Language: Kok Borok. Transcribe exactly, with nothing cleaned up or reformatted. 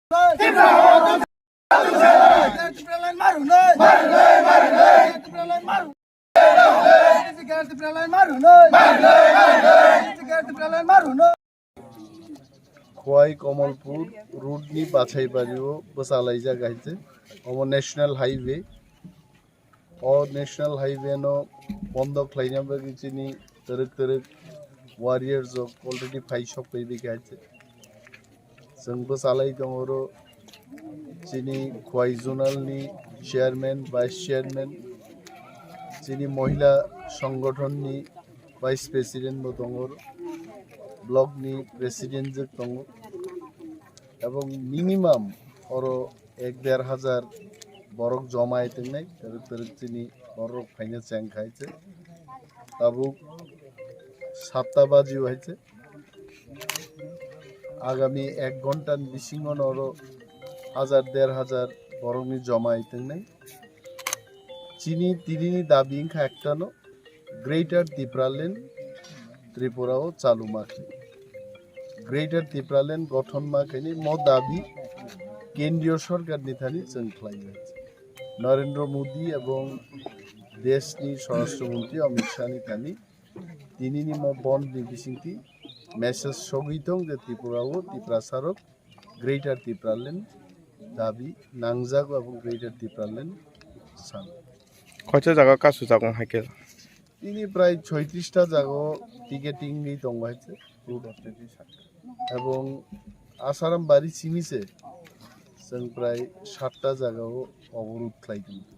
Khowai Kamalpur road ni bachai bari o bwchalaijak hai se. Omo national highway. O national highway no bondo khlaina bagwi chini twrwk twrwk warriors rok already phai sok phai bikha hai se. Chwng bwchalai tongo oro chini Khowai zonal ni chairman, vice chairman, chini mohila songgothon ni vice president bo tongo, block ni president jwk tongo, ebong minimum oro ek der hajar borok joma hai tongnai, twrwk twrwk chini borok phaina cheng khai se. Tabuk satta baji o hai se. Agami ek ghonta ni bisingo no oro hajar der hajar borok ni joma hai tongnai. Chini tini ni dabi wngkha ekta no, Greater Tipraland Tripura o chalu ma khe. Greater Tipraland gothon ma khe ni mo dabi kendriyo sorkar ni thani chwng khlai ya. Narendra Modi ebong desh ni Swarashtra Mantri Amit Shah ni thani tini ni mo bond ni bisingtwi message sogwi tong je Tripura o Tiprasa rok Greater Tipraland dabi nangjago, abo Greater Tipraland san. Koita jaga kasu jago hai khe? Tini prai soitrista jago ticketing ni tongo hai se. Ebong Asaram bari simi se chwng prai satta jaga o oborod khlai tong.